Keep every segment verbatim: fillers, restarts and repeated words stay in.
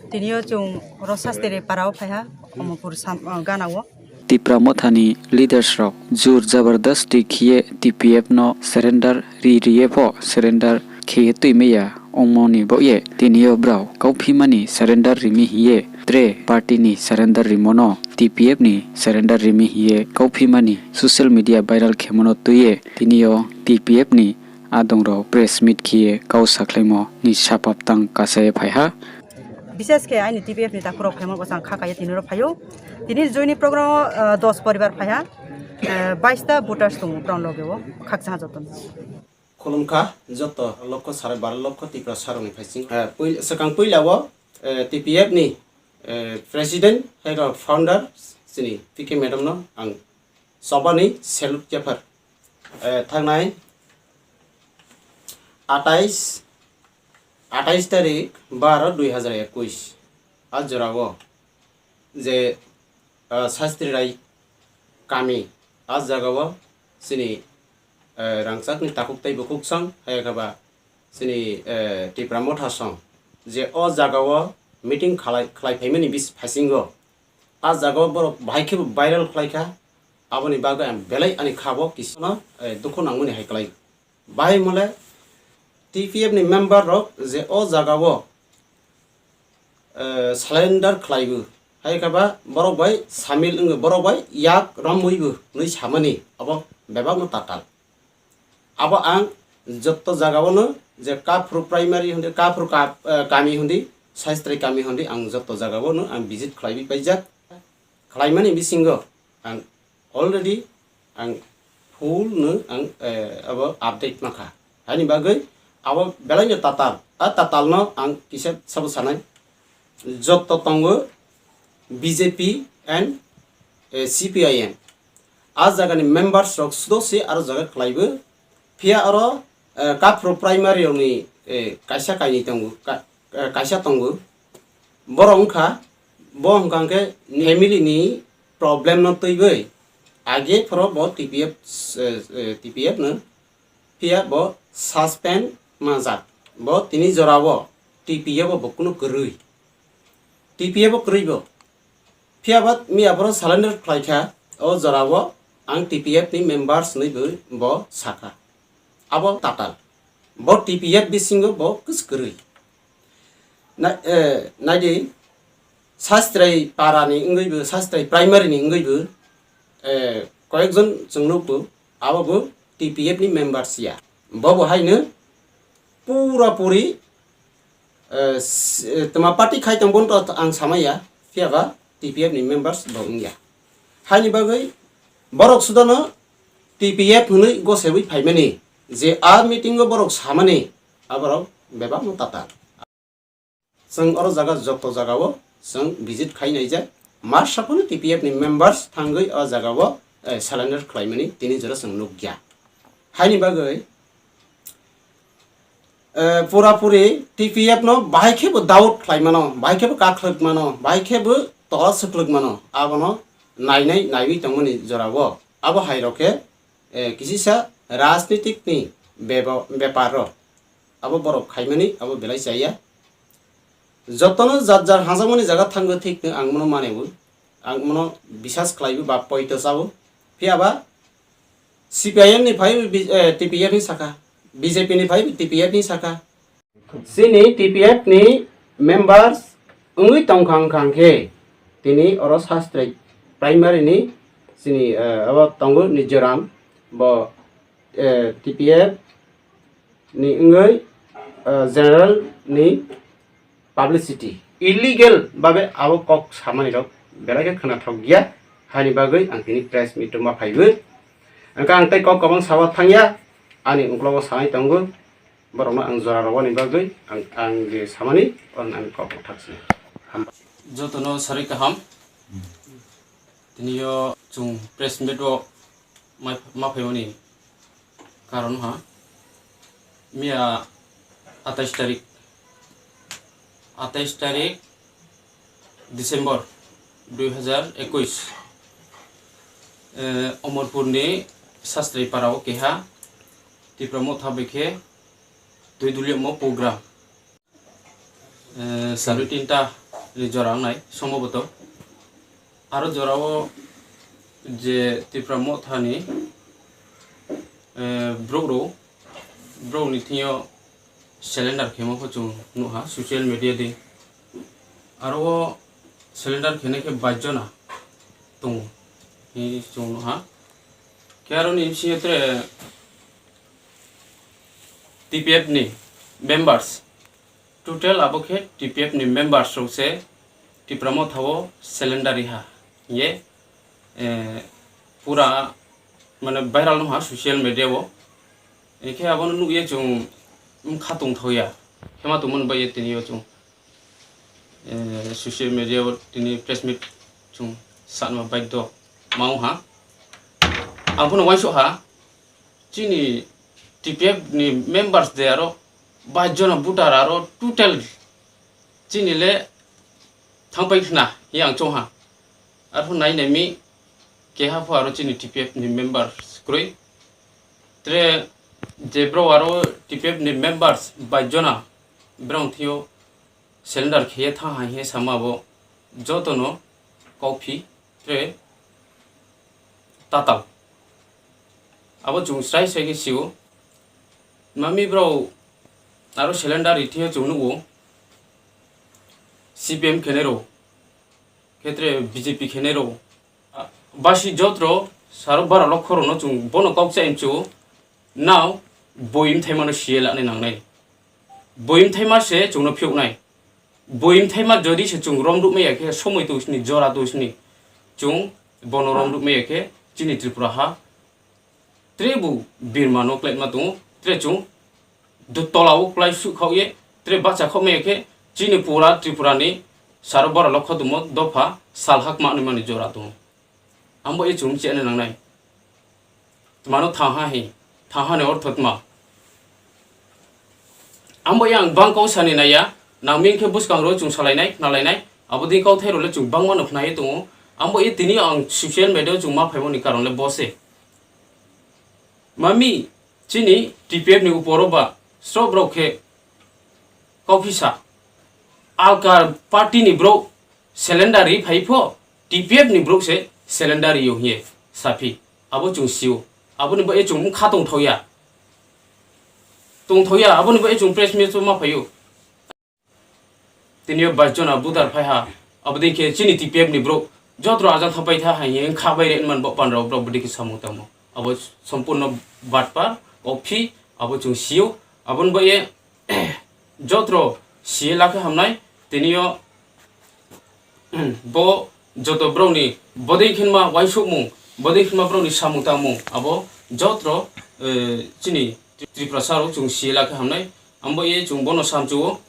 Tinio chwng oro Sastri para o phaiha, Omorpur sam-, o, gana o. Tipra Mothani leaders rok jur jabardasti khiye T P F no surrender ri riye pho surrender khiye twi maya ongmoni boye tinio brao kauphimani surrender rimi hiye tre party ni surrender rimono T P F ni surrender rimi hiye kauphimani social media viral khemono twiye tinio T P F ni adongrok press meet khiye kau sakhlaimo ni sapap tang kasaye phaiha. Bises khe aini T P F ni takhurok phaima bwsang kha kaiya tini oro phaio. Tini joini program o, ah, dos poribar phaiha. Ah, bais ta voters tongo program loge o khakchangha jotono. Khulumkha joto lokho sare baro lokho Tiprasa rokni phaising. Ah, pui-, swkang puila o, eh, T P F ni, eh, president hai rok founder chini P K madam no ang chobani salute yapar. Eh, thangnai atais, atais tarik baro dui hazar ekuis a jorao je, eh, Sastri Rai kami a jagao chini, eh, rangchakni takhuk tei bukhuk song hai khe ba chini, eh, Tipra Motha song je o jagao meeting khalai, khlai phaimani bis-, phasingo a jagao borok bahai khe viral khlai kha. Aboni bagwi ang belai ani khabo kisano, eh, dukhu nangmani hai klai. Bahai mole T P F ni member rok je o jagao, eh, surrender khlaibu, hai khe ba borok bai samil wngwi borok bai yak romwibu hwnwi samani abo bebakno tatal. Abo ang jotto jagao no je Kaphru primary hundi, Kaphru ka-, eh, kami hundi, Sastri kami hundi ang jotto jagao no ang visit khlaiwi paijak. Khlaimani bisingo ang already ang full no ang, eh, abo update mankha. Haini bagwi abo belaino tatal, a tatal no ang kisa sabo sanai. Jotto tongo B J P and, eh, C P I M. A jagani members rok sudo se aro jaga khlaibo. Phiya oro, eh, Kaphru primary rokni, eh, kaisa kainwi tongo, ka-, eh, kaisa tongo. Borok wngkha, bo hwnkha hwnkhe family ni problem no twiwi age phoro bo T P F, eh, eh, T P F no phiya bo suspend manjak. Bo tini jorao T P F o bo kunu kwrwi. T P F o kwrwi bo. Phiya ba miya phoro surrender khlai kha, o jorao ang T P F ni members hwnwi bo, bo sakha. Abo tatal. Bo T P F bisingo bo kwskwrwi. Na, eh, naidi, Sastrai para ni wngwi bo, Sastrai primary ni wngwi bo, eh, koyekjon chwng nukgo, abo bo T P F ni members ya. Bo bo haino pura puri, eh, s-, eh, tma party khai tong bono to ang samaya, phiya ba T P F ni members bo wngya. Haini bagwi borok sudono T P F hwnwi gosewi phaimani, je a meeting o borok samani, aborok bebakno tatal. Chwng oro jaga joto jagao chwng visit khai naijak. Masa phano T P F ni members thangwi o jagao, eh, surrender khlaimani tini jora chwng nukya. Haini bagwi, eh, pura puri T P F no bahai khe bo doubt khlai mano, bahai khe bo kakhlwk mano, bahai khe bo tola swklwk mano, abono nainai naiwi tongmani jorao. Abo hai rok khe, eh, kisisa rajnitik ni bebo-, bepar rok. Abo borok khaimani abo belai chaya. Jotono jat jat hangjakmani jaga thango thik no ang mono mane bo. Ang mono bisas khlai bo ba poito chabo. Phiya ba C P I M ni phai bo bi-, eh, T P F ni saka. B J P ni phai bo T P F ni saka. Chini T P F ni members wngwi tongkha wngkha khe tini oro Sastrai primary ni chini, eh, abo tongo Nijoram bo, eh, T P F ni wngwi, eh, general ni publicity illegal babe abo kok samani rok belai khe khwnathok ya, hani bagwi ang tini press meet ma phaiwi. Angkha ang tei kok kwbang sawa thangya, ani uklogo sanai tongo, borokno ang jora rwani bagwi ang, ang je samani, oro ang kok thak sini. Jotono sarai kaham. Tini o chwng press meet o ma, ma phaimani karon ha. Miya atais tarik, atais tarik December dui hazar ekuis, eh, Omorpur ni Sastrai para o keha Tipra Motha bai khe twi duli mo program. Eh, sari tinta ni jora wngnai somboboto. Aro jorao je Tipra Mothani, eh, borok rok, borok ni thing yo cylinder khemo pho chwng nukha social media di. Aro o cylinder khenai khe baish jona tongo hinwi chwng nukha. Khe aro ni bisingo tere T P F ni members, total abo khe T P F ni members rok se Tipra Motha o cylinder riha hinye, eh, pura mane viral wngha social media o. Hinkhe abono nukye chwng wngkha tongthokya, khema tongmani bagwi tini o chwng, eh, social media o tini press meet chwng sanma baidho ma wngha. Ang phano uansukha, chini T P F ni members de aro baish jona voter aro total chini le thangpai khna hi ang chongha. Arpho nai nai mi keha pho aro chini T P F ni members kwrwi. Tre je bro aro T P F ni members baish jona brong thio cylinder kheye tha hai he sama bo jotono kokphi tre tatal. Abo chwng srai srai khe sio. Mami bro aro cylinder ri thio chwng nukgo. C P M khenai rw. Khetre B J P khenai rw. Basi jotro saro bara lokho rwno chwng bono kok cha imchu. Now boi mthaimano siye lani nangnai. Boi mthaima se chwngno phiyoknai. Boi mthaima jodi se chwng rom rwk maya khe somoi twi sini jora twi sini chwng bono rom rwk maya khe chini Tripura ha tre bo birma no kletma tongo, tre chwng do tola o klai su khao ye, tre bacha khao maya khe chini pura Tripura ni saro bara lokho dumo dopha sal hak manwi mani jora tongo. Ambo e chwng chene nangnai. Twmano thangha hi, thangha ni ortho tma. Ambo e ang bang kau sani naiya, nang ming khe bwskang ro chwng salainai, khna lainai, abo dei kau thai role chwng bangma no khna ye tongo. Ambo e tini ang social media o chwng ma phaimani karon le bo se. Mami, chini T P F ni uporo ba, srob rok khe kau kisa. Alka party ni bro, cylinder ri phai pho, T P F ni borok se cylinder ri yo hiye saphi. Abo chwng sio. Abo ni bo e chwng mung kha tong thok ya. Tong thok ya, abo ni bo e chwng press meet ma phaio. Tini yo baish jona voter phai ha. Abo dei khe chini T P F ni borok jotro ajang thapai tha hai hiye kha bai re man bo pan rok borok bo dei khe samung tamo. Abo sompurno batpar, ophi, abo chwng sio. Abo ni bo e jotro siye lakhe hamnai, tini yo bo joto borokni bodei khinma uaisukmung, bodei khinma borokni samung tangmung, abo jotro, eh, chini Tripura saro chwng siye lakhe hamnai. Ambo ye chwng bono samchuo,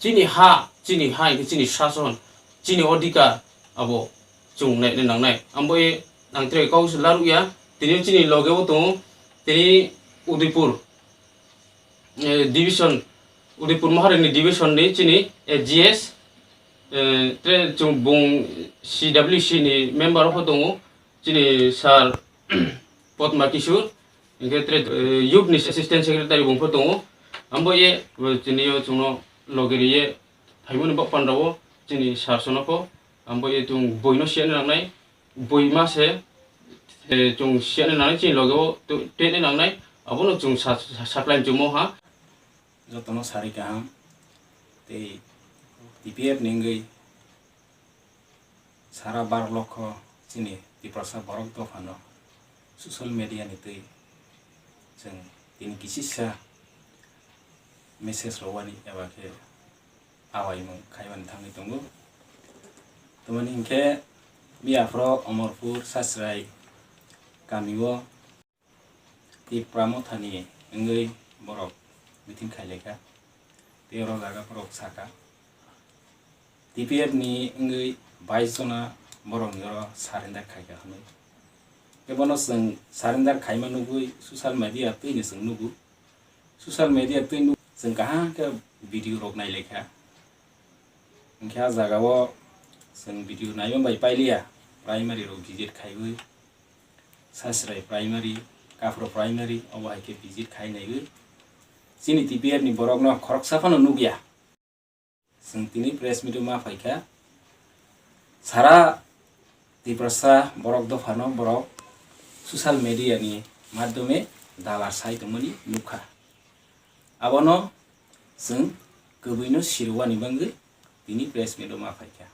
chini ha, chini ha hinkhe chini sason, chini odhikar abo chwng naina nangnai. Ambo ye ang tere kau se laruk ya, tini chini loge o tongo, tini Udaipur eh, division, Udaipur Maharani division ni chini A G S, eh, tre chwng bung C W C ni member pho tongo, chini sir Padma Kishore, hinkhe tre, eh, youth ni assistant secretary bung pho tongo. Ambo ye, eh, chini yo chwngno loge riye phaimani bok pandao chini sir sono pho, ambo ye chwng boino siya nangnai. Bui ma se, eh, chwng siya nangnai, chini loge o twi-, twi nangnai, abono chwng sa-, sa-, saklai chwngmo ha. Jotono sari kaham, tei T P F ni wngwi sara bar lokho chini Tiprasa borok dophano social media ni twi chwng tini kisisa message rwani eba khe awaimung khaimani thangwi tongo. Tamoni hinkhe miyaphoro Omorpur Sasrai kamio Tipra Mothani wngwi borok meeting khailaikha. Tei oro jaga borok sakha, T P F ni wngwi bais jona borokni oro surrender khaikha hwnwi. Tei bono chwng surrender khaima nugwi social media twino chwng nugo. Social media twi nuk chwng kaham khe video rok nailaikha. Hinkhe ah jagao chwng video naima bai pailiya, primary rok visit khaiwi, Sasrai primary, Kaphro primary, obo hai khe visit khai naiwi chini T P F ni borokno khoroksa phano nukya. Chwng tini press meet o ma phaikha, Sara Tiprasa borok dophano borok social media ni madhyome dalar sai tongmani nukha. Abono chwng kwbwino sirwani bangwi tini press meet o ma phaikha.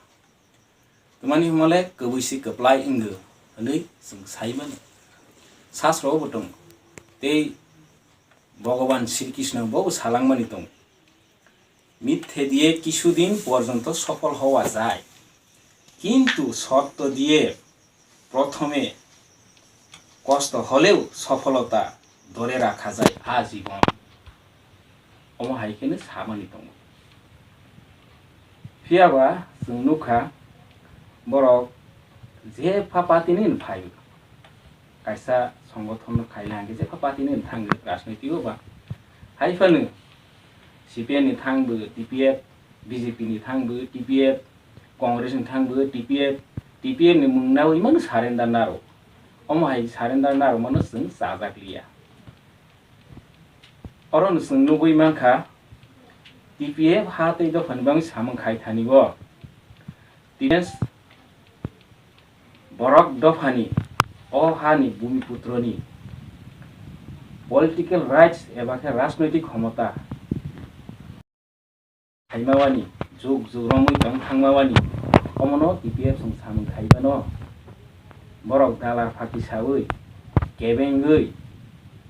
Twmani hwnmale kwbwi se kwplai wngw hwnwi chwng sai mano. Sasro bo tongo. Tei Bhogoban Sri Krishna bo salangmani tongo. মিথ্যে দিয়ে কিছুদিন পর্যন্ত সফল হওয়া যায়, কিন্তু সত্য দিয়ে প্রথমে কষ্ট হলেও সফলতা ধরে রাখা যায় আজীবন. Omo hai kheno samani tongo. Phiya ba chwng nukha, borok je pha party ni phai, kaisa songothon no khaina hwnkhe je pha party ni thang rajnoitiko ba. Hai phano C P M ni thang bo T P F, B J P ni thang bo T P F, Congress ni thang bo T P F, T P F ni mung nawi mano surrender naro. Omo hai surrender naro mano chwng chajak liya. Oro no chwng nugwi mankha, T P F ha tei dophani bagwi samung khai thani bo. Defense borok dophani o hani bhumiputroni political rights eba khe rajnoitik khomota khaimawani, jug jug romwi tong thangmawani, omono T P F chwng samung khaibano. Borok dalar phaki sawi, kebengwi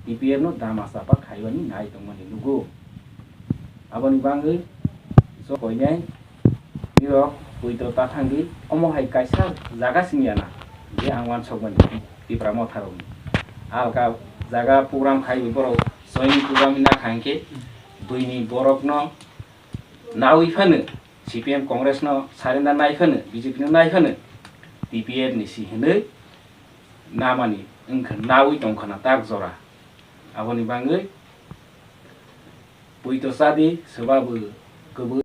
T P F no dama chapa khaibani nai tongmani nugo. Aboni bagwi so koinai nirok poito ta thangdi, omo hai kaisa jaga simi ya na, je ang wansokmani Tipra Motha rokni. Alka jaga program khai borok joining program na kha hwnkhe buini borokno nawi phano C P M Congress no surrender nai phano, B J P no nai phano, T P F ni si hinwi namani wngkha, nawi tongkha na tak jora. Aboni bagwi poito chadi, swbabu kwbwi